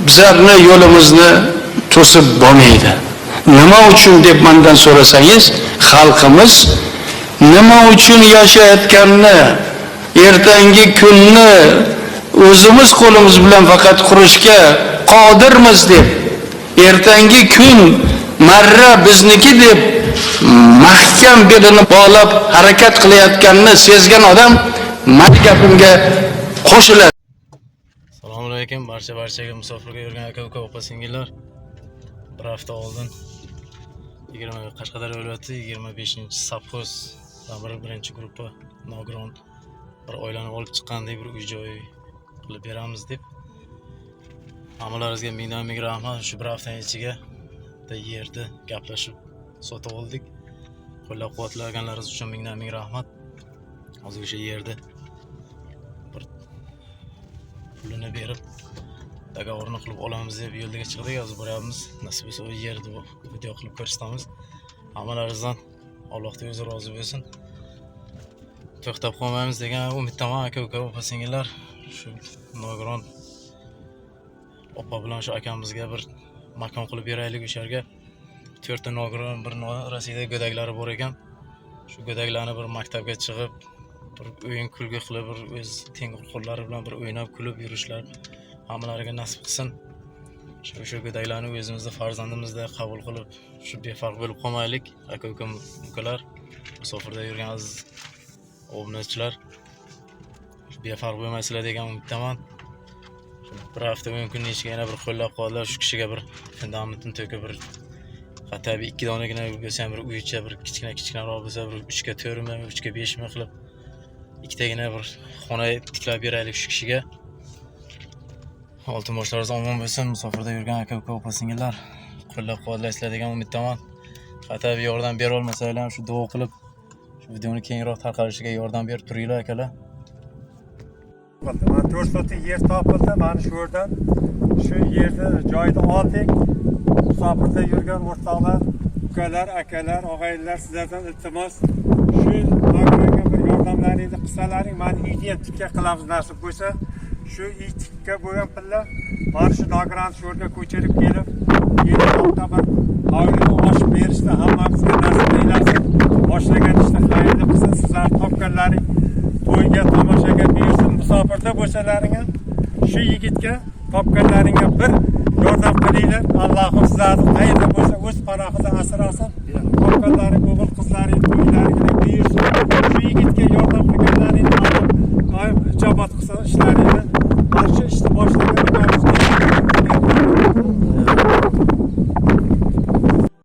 Bizlarni yo'limizni to'sib bo'lmaydi. Nima uchun deb mendan so'rasangiz, xalqimiz nima uchun yashayotganini, ertangi kunni o'zimiz qo'limiz bilan faqat qurishga qodirmiz deb, ertangi kun marra bizniki deb mahkam belini bog'lab harakat qilayotganini sezgan odam mani gapimga qo'shiladi. Assalomu alaykum barchaga musofirga yurgan aka uka opa singillar. Bir hafta oldin 20 Qashqadaryo viloyati 25 совхоз bir birinchi gruppa nogiron bir oilani olib chiqqanday bir uy joy qilib beramiz deb, hammalaringizga mingdan ming rahmat. Shu bir haftaning ichiga bitta yerni gaplashib sotib oldik. Qo'llab quvvatlaganlaringiz uchun mingdan ming rahmat. Hozir o'sha yerda bir pulini berib, договор ni qilib olamiz deb yo'lga chiqdik. Hozir boryapmiz, nasib bo'lsa, u yerni video qilib ko'rsatamiz. Hammalaringizdan Allohni o'zi rozi bo'lsin. To'xtab qolmaymiz degan umiddaman, aka uka opa singillar. Shu nogiron opa bilan shu akamizga bir makon qilib beraylik. O'sha yerga to'rtta nogiron, bir Rossiyada go'daklari bor ekan. Shu go'daklarni bir maktabga chiqib, bir o'yin kulgi qilib, bir o'z tengqurlari bilan bir o'ynab kulib yurishlar hammalariga nasib qilsin. Shu go'daklarni o'zimizni farzandimizday qabul qilib, shu befarq bo'lib qolmaylik, aka ukalar, musofirda yurgan aziz obunachilar. Shu befarq bo'lmaysizlar degan umiddaman. Shu bir hafta 10 kunning ichiga yana bir qo'llab quvvatlab, shu kishiga bir fundamentini to'kib, bir hatto bir ikki donagina bo'lsa ham, bir uycha, bir kichkina kichkinaroq bo'lsa, bir 3 ga 4mi, 3 ga 5mi qilib ikkitagina bir xona tiklab beraylik shu kishiga. Oltin boshlaringiz omon bo'lsin, musofirda yurgan aka uka opa singillar. Qo'llab quvvatlaysizlar degan umiddaman. Hatto bir yordam bera olmasanglar ham, shu duo qilib, shu videoni kengroq tarqalishiga yordam berib turinglar, akalar. Mana 4 sotik yer topildi. Mana shu yerdan, shu yerni joyini oldik. Musofirda yurgan o'rtoqlar, ukalar, akalar, og'aynilar, sizlardan iltimos, shu nogironga bir yordamlaringni qilsalaring, mana uyni ham tikka qilamiz nasib bo'lsa. Shu uy tikka bo'lgan pullar mana shu nogiron shu yerga ko'chirib kelib, keyinroqda bir hovlini ochib berishni hammamizga nasib aylasin. Boshlagan ishni xayrli qilsin. Sizlar topganlaring to'yga, tomoshaga buyursin. Musofirda bo'lsalaring ham shu yigitga topganlaringga bir yordam qilinglar. Allohim sizlarni qayerda bo'lsa o'z panohida asrasin. Topganlaring o'g'il qizlaring to'ylariga buyursin. Shu yigitga yordam qilganlaringni Alloh doim ijobat qilsin ishlaringni. Mana shu ishni boshlagan ukamizga